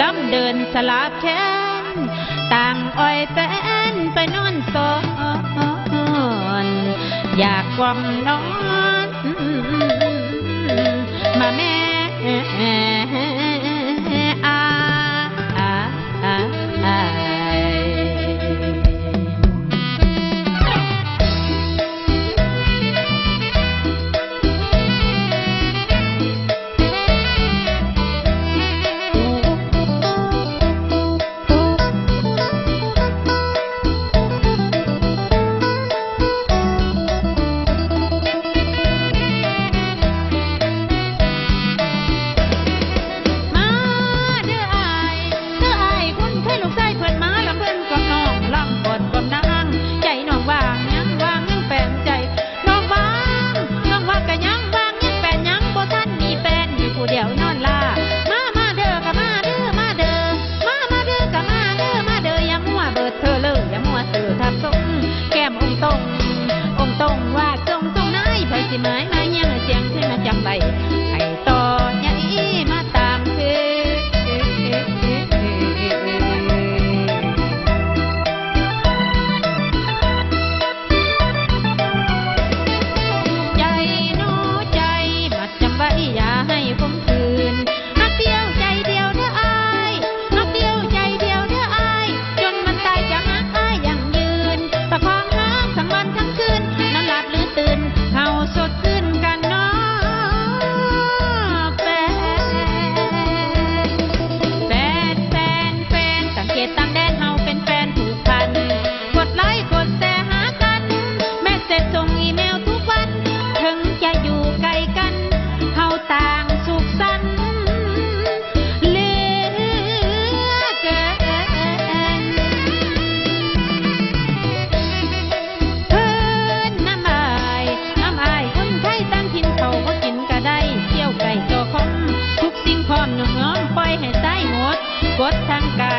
ລຳເດີນສະຫຼາບແຂນ ຕ່າງອ້ອຍແຟນໄປນອນສອນ ຢາກກວມນອນມາແມ່ອາຍ. ມາເດີອ້າຍ ເດີອ້າຍຄົນໄທ ລູກຊາຍເພິ່ນມາລຳເພິ່ນກວມນ້ອງ ລຳກອດກວມນາງ ໃຈນ້ອງວ່າງຍັງ ວ່າງຍັງແປນໃຈ ນ້ອງວ່າງ ນ້ອງວ່າງກະຍັງວ່າງ ຍັງແປນຍັງ ບໍ່ທັນມີແຟນ ຢູ່ຜູ້ດຽວນອນລາ. ມາ ມາເດີກະມາເດີ ມາເດີ ມາ ມາເດີກະມາເດີ ມາເດີ ຢ່າມົວເບີດເທີເລີ ຢ່າມົວເຊີທັບສົງ ແກ້ມອົງຕົງ ອົງຕົງ ວາດຊົງ ຊົງນາຍ ໃຜຊິໝາຍມາຮຽງ ໃຫ້ສຽງຄືນມາຈຳໄວ້ ໃຫ້ຕໍ່ໃຫຍ່ມາຕາມເທີ. ໃຈໜູໃຈ ມັດຈຳໄວ້ຢ່າໃຫ້ຄົມຂືນ ຮັກດຽວໃຈດຽວເດີອ້າຍ ຮັກດຽວໃຈດຽວເດີອ້າຍ ຈົນວັນຕາຍຈະຮັກອ້າຍຢັ້ງຢືນ ປະຄອງຮັກທັງວັນທັງຄືນ ນອນຫຼັບຫຼືຕື່ນ ເຮົາສົດຊື່ນກັນເນາະ ແຟນ ແຟນ ແຟນ ແຟນ ຕ່າງເຂດຕ່າງແດນ ເຮົາເປັນແຟນຜູກພັນ ກົດໄລກົດແຊຫາກັນ ແມັດເສດສົ່ງອີເມວທຸກວັນ ເຖິງຈະຢູ່ໄກກັນ ເຮົາຕ່າງສຸກສັນເຫຼືອເກີນ. ເພິ່ນນຳອ້າຍ ນຳອ້າຍຄົນໄທຕ່າງຖິ່ນ ເຂົ້າບໍ່ກິນກະໄດ້ ທ່ຽວໄກ່ຕໍ່ຄົມ ທຸກສິ່ງພ້ອມຍອມ ປ່ອຍໃຫ້ຊາຍໝົດ ກົດທາງກາ